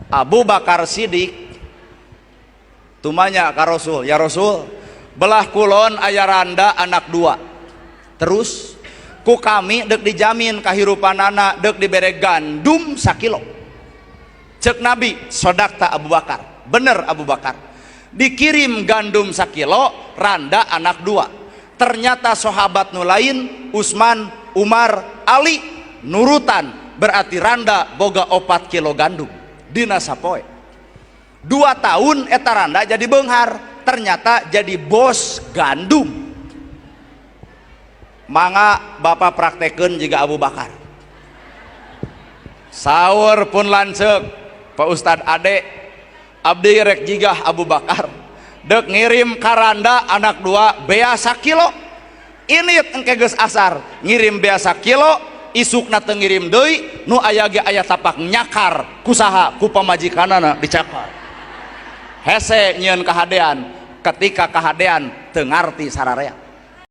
Abu Bakar Siddiq tumanya ka Rasul, "Ya Rasul, belah kulon aya randa anak dua. Terus ku kami dek dijamin kahirupanana, dek dibere gandum sakilo." Cek Nabi, "Sodakta Abu Bakar." Bener Abu Bakar. Dikirim gandum sakilo, randa anak dua. Ternyata sahabat nu lain, Usman, Umar, Ali, nurutan, berarti randa boga 4 kilo gandum dina sapoe. 2 tahun eta randa jadi beunghar, ternyata jadi bos gandum. Mangga Bapak praktekeun jiga Abu Bakar. Saur pun lanceuk, "Pak Ustad Ade, abdi rek jiga Abu Bakar, dek ngirim karanda anak dua bea sakilo." Ini engke geus asar ngirim bea sakilo, isukna teu ngirim deui, nu aya ge aya tapak nyakar kusaha, ku pamajikanana dicakar. Hese nyieun kahadean ketika kahadean teu ngarti sararea.